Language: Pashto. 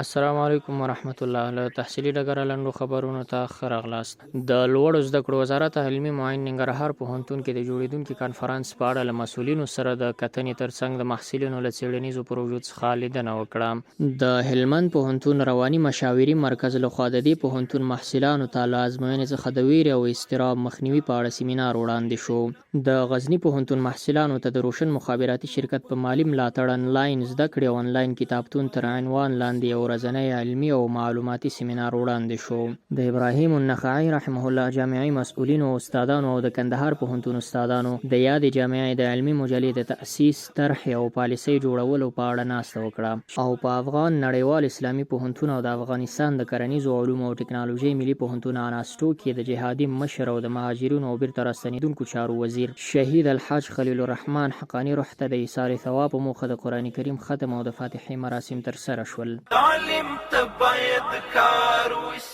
السلام علیکم ورحمت الله. له تحصیلي ډګره لنډو خبرونو ته ښه راغلاست. د لوړو زده کړو وزارت علمي معین ننګرهار پوهنتون کې د جوړېدونکي کانفرانس په اړه له مسؤلینو سره د کتنې ترڅنګ د محصلینو له څېړنیزو پروژو څخه لیدنه وکړه. د هلمند پوهنتون رواني مشاوري مرکز لخوا د دې پوهنتون محصلانو ته له ازموینې څخه د وېرې او اضطراب مخنیوي په اړه سیمینار وړاندې شو. د غزني پوهنتون محصلانو ته د روشن مخابراتي شرکت په مالي ملاتړ انلاین زده کړې او انلاین کتابتون تر عنوان لاندې یو ورځنی علمي او معلوماتي سیمینار وړاندې شو. د ابراهیم النخعي رحمه الله جامعې مسؤلینو، استادانو او د کندهار پوهنتون استادانو د یادې جامعې د علمي مجلې د تأسیس، طرحې او پالیسۍ جوړولو په اړه ناسته وکړه او په افغان نړیوال اسلامي پوهنتون او د افغانستان د کرنیزو علومو او ټکنالوژۍ ملي پوهنتون اناسټو کې د جهادي مشر او د مهاجرینو او بیرته راستنیدونکو چارو وزیر شهید الحاج خلیل الرحمن حقاني روح ته د ایصال ثواب په موخه د قرآن کریم ختم او د فاتحې مراسم ترسره شول. تعلیم ته باید کار وشي.